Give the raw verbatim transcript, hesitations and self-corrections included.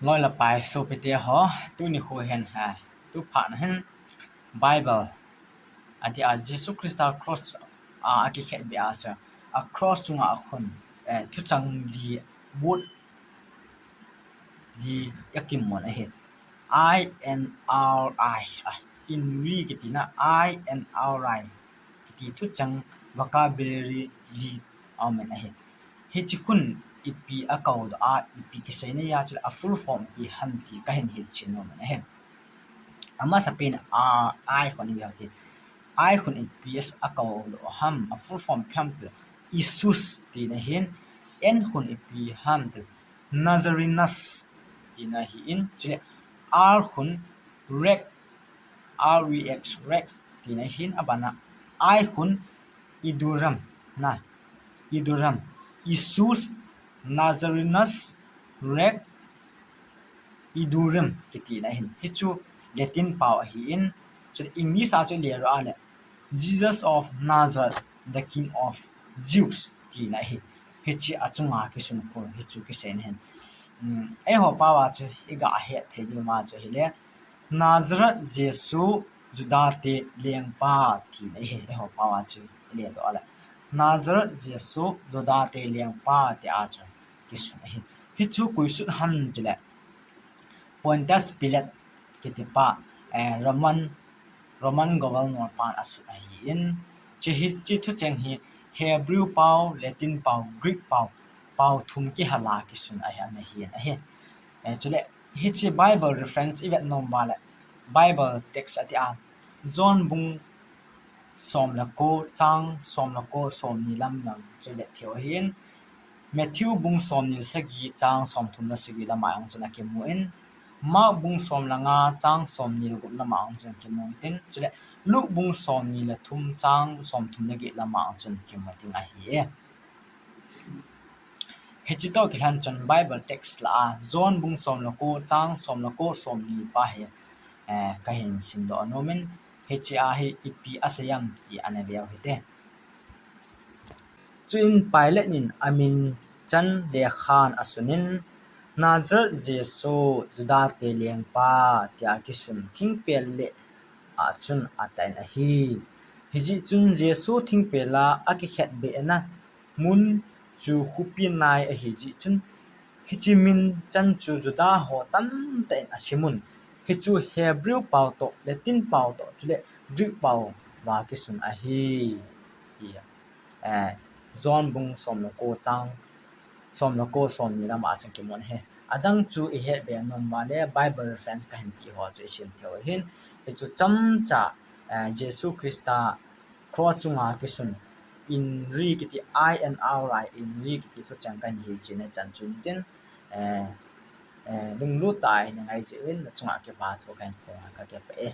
Loi le pai sopite ho, tuni kho hin, eh, tu phat na hin Bible, atia Jesu Christa cross a, akikhetbeh a chu, a cross chunga khun, eh, thuchang li, word li akimun ahi. I N R I, ah, Inri kiti na, I N R I kiti thuchang vocabulary li aumin ahi. Hiche khun ipi akoudoh a, ipi kiseina ahi, chule a full form ipi ham ti kahin hilchen nom in ahi. Amasapen a, I khun ipi ham ti. I khun ipi akoudoh ham, a full form ipi ham ti. Isus tina ahin, N khun ipi ham ti. Nazarenus tina ahin, chule R khun Rex, R E X, Rex tina ahin, abana I khun Idurem, na, Idurem, Isus Nazarenus Rex Idurem kitina ahin. Hichu Latin pao ahin, chule English a chu ileh lou leh, Jesus of Nazareth, the King of Jews tina ahi. Hiche achunga kisun khu, hichu kiseina ahin. Um, eiho pao a chu iga het thei diu ma chu ahile, Nazareth Jesu, Judate lengpa tina ahi, eiho pao a chu iledoh leh. Nazareth Jesu, Judate lengpa tia chu kisun ahi. Hichu koi sut ham tile, Pontius Pilate kitipa, eh, Roman, Roman governor pan asut ahin, hiche hi, hiche thucheng hi Hebrew pao, Latin pao, Greek pao, pao thum kihal a kisun ahi, ana hin ahi. Eh, chule, hiche Bible reference ivet nom uva leh, Bible text atia, John bung som le ko, chang som le ko, somni lam lang chu ivet thei u ahin, Matthew bung somni le sagi, chang somthum le sagi lama jong chun akimun, Mark bung som le nga, chang somni le gup lama jong chun akimun tin, chule Luke bung somni le thum, chang somthum le get lama jong chun akimu ding ahi. Hiche toh kilhon chun Bible text lah a, John bung som le ko, chang som le ko, somni pa hi, eh, kahin simdoh nom in, hiche a hi ipi asei ham ti ana veu hite. Chuin Pilate in amin chan lekhan asun in, Nazareth Jesu, Judate lengpa, tia kisun thingpel leh a chun atah in ahi. Hijeh chun Jesu thingpel a akikhetbehna mun chu Khopi Nai ahi jeh chun, hiche min chan chu Juda ho tamtah in asimun, hichu Hebrew pao toh, Latin pao toh, chule Greek pao uva kisun ahi, tia, eh, John bung som le ko, chang som le ko, somni lama chun kimun ahi. Adang chu ihet be nom uva leh Bible reference kahin peh ho chu isim thei u ahin. Hichu chomcha, eh, Jesu Christa cross chunga kisun, Inri kiti, I N R I, Inri kiti thucheng kahin hilchen a chan chu tin, eh, eh, lunglut tah in ngai jeh uvin, nachunga kipa thu kahin phong a, kakipah e.